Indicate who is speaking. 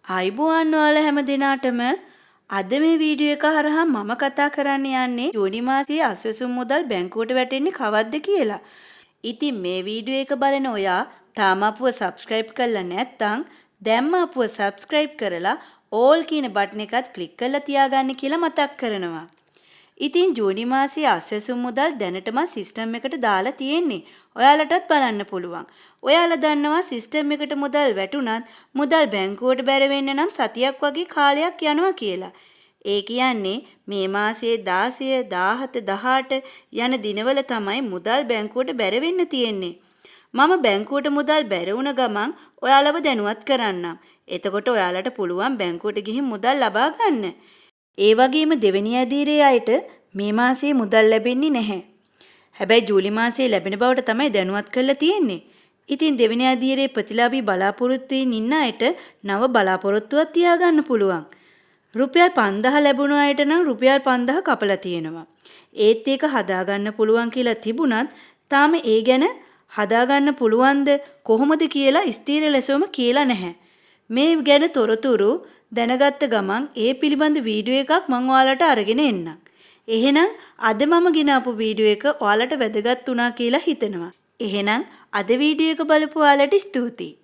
Speaker 1: ආයුබෝවන් ඔයාලා හැම දෙනාටම. අද මේ වීඩියෝ එක හරහා මම කතා කරන්න යන්නේ ජූනි මාසයේ අස්වැසුම් මුදල් බැංකුවට වැටෙන්නේ කවද්ද කියලා. ඉතින් මේ වීඩියෝ එක බලන ඔයා තාම අපුව සබ්ස්ක්‍රයිබ් කරලා නැත්නම් දැන්ම අපුව සබ්ස්ක්‍රයිබ් කරලා ඕල් කියන බටන් එකත් ක්ලික් කරලා තියාගන්න කියලා මතක් කරනවා. ඉතින් ජූනි මාසයේ අස්වැසුම් මුදල් දැනටමත් සිස්ටම් එකට දාලා තියෙන්නේ. ඔයාලටත් බලන්න පුළුවන්. ඔයාලා දන්නවා සිස්ටම් එකට මුදල් වැටුණත් මුදල් බැංකුවට බැර වෙන්න නම් සතියක් වගේ කාලයක් යනවා කියලා. ඒ කියන්නේ මේ මාසයේ 16, 17, 18 යන දිනවල තමයි මුදල් බැංකුවට බැර වෙන්න තියෙන්නේ. මම බැංකුවට මුදල් බැර වුණ ගමන් ඔයාලව දැනුවත් කරන්නම්. එතකොට ඔයාලට පුළුවන් බැංකුවට ගිහින් මුදල් ලබා ගන්න. ඒ වගේම දෙවෙනි අදියරේ අයට මේ මාසයේ මුදල් ලැබෙන්නේ නැහැ. හැබැයි ජූලි මාසයේ ලැබෙන බවට තමයි දැනුවත් කරලා තියෙන්නේ. ඉතින් දෙවෙනි අදියරේ ප්‍රතිලාභී බලාපොරොත්තුවෙන් ඉන්න අයට නව බලාපොරොත්තුවක් තියාගන්න පුළුවන්. රුපියල් 5000 ලැබුණු අයට නම් රුපියල් 5000 කපලා තියෙනවා. ඒත් ඒක හදාගන්න පුළුවන් කියලා තිබුණත් තාම ඒ ගැන හදාගන්න පුළුවන්ද කොහොමද කියලා ස්ථිර ලෙසම කියලා නැහැ. මේ ගැන තොරතුරු දැනගත්ත ගමන් ඒ පිළිබඳ වීඩියෝ එකක් මං ඔයාලට අරගෙන එන්නම්. එහෙනම් අද මම ගෙනාපු වීඩියෝ එක ඔයාලට වැදගත් වුණා කියලා හිතනවා. එහෙනම් අද වීඩියෝ එක බලපු ඔයාලට ස්තුතියි.